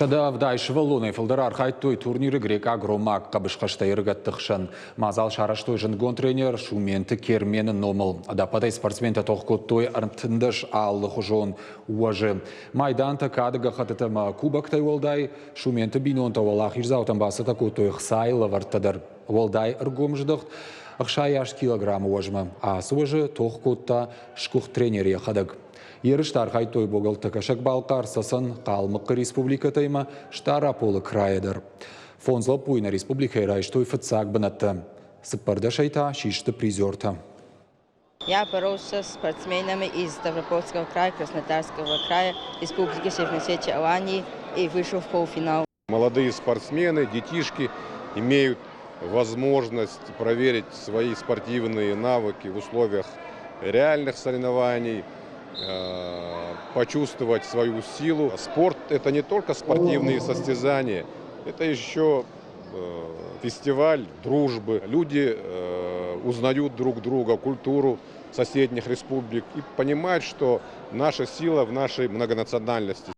170 сывӕллонӕй фылдӕр архайдтой турниры грекъаг-ромаг хъӕбысхӕстӕй ӕрыгӕтты хсӕн. Мадзал сарӕзтой зындгонд тренер Сументы Кермены номыл. Ӕдӕппӕтӕй спортсментӕ тох кодтой 13 алыхуызон уӕзы. Майдантӕ, кады гӕххӕттытӕ ӕмӕ кубоктӕй уӕлдай Сументы бинонтӕ уӕлахиздзаутӕн бацӕттӕ кодтой ӕхцайы лӕвӕрттӕ дӕр. Уӕлдай ӕргом здӕхт 68 килограммы уӕзмӕ. Ацы уӕзы тох кодта сгуыхт тренер йӕхӕдӕг. Ерысты архайдтой богӕлттӕ Кӕсӕг-Балхъар, Цӕцӕн, Хъалмыхъхъы республикӕтӕ ӕмӕ Стъараполы крайӕ дӕр. Фондз лӕппуйы нӕ республикӕйы райстой фыццаг бынӕттӕ. Цыппӕрдӕсӕй та систы призертӕ. Я боролся с спортсменами из Ставропольского края, Краснодарского края, Республики Северной Осетии, Алании и вышел в полуфинал. Молодые спортсмены, детишки имеют возможность проверить свои спортивные навыки в условиях реальных соревнований, почувствовать свою силу. Спорт – это не только спортивные состязания, это еще фестиваль дружбы. Люди узнают друг друга, культуру соседних республик и понимают, что наша сила в нашей многонациональности.